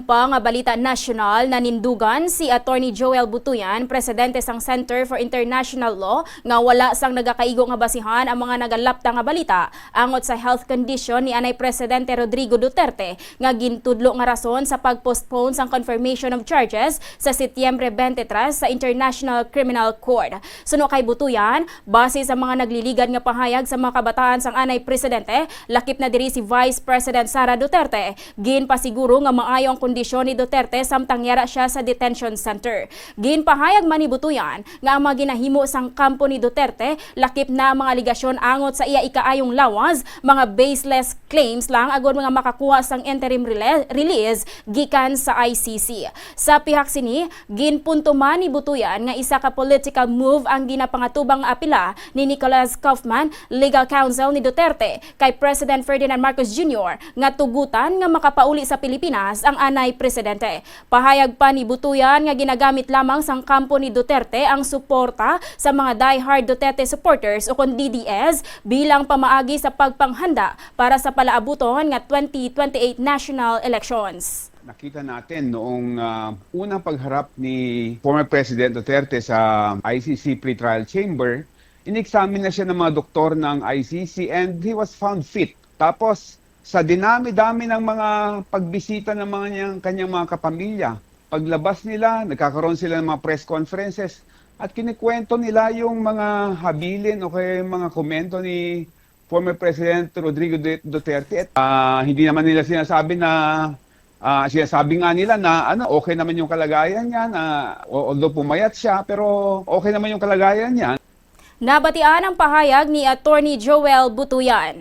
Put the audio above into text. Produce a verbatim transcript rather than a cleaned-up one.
Pa nga balita nasyonal, nanindugan si Attorney Joel Butuyan, presidente sang Center for International Law, nga wala sang nagakaigo nga basihan ang mga nagalapta nga balita angot sa health condition ni anay Presidente Rodrigo Duterte, nga gintudlo nga rason sa pag-postpone sang confirmation of charges sa Setyembre twenty-three sa International Criminal Court. Suno kay Butuyan, base sa mga nagliligad nga pahayag sa mga kabataan sang anay presidente, lakip na diri si Vice President Sara Duterte, ginpasiguro nga maayo ang kondisyon ni Duterte samtang yara siya sa detention center. Ginpahayag man ni Butuyan nga ang mga ginahimo sang kampo ni Duterte lakip na ang mga aligasyon angot sa iya ikaayong lawas, mga baseless claims lang agod nga makakuha sang interim rele-, release gikan sa I C C. Sa pihak sini, ginpunto man ni Butuyan nga isa ka political move ang ginapangatubang nga apila ni Nicholas Kaufman, legal counsel ni Duterte, kay President Ferdinand Marcos Junior nga tugutan nga makapauli sa Pilipinas ang anay presidente. Pahayag pa ni Butuyan nga ginagamit lamang sang kampo ni Duterte ang suporta sa mga diehard Duterte supporters o kon D D S bilang pamaagi sa pagpanghanda para sa palaabuton nga twenty twenty-eight national elections. Nakita natin noong ah, unang pagharap ni former President Duterte sa I C C pretrial chamber, inexamine na siya ng mga doktor ng I C C and he was found fit. Tapos, sa dinami-dami ng mga pagbisita ng mga niyang, kanyang mga kapamilya, paglabas nila, nagkakaroon sila ng mga press conferences at kinikwento nila yung mga habilin o kaya yung mga komento ni former President Rodrigo Du- Duterte. At, ah, hindi naman nila sinasabi na, ah, sinasabi nga nila na ano, okay naman yung kalagayan niya, na o- although pumayat siya, pero okay naman yung kalagayan niya. Nabatian ang pahayag ni Attorney Joel Butuyan.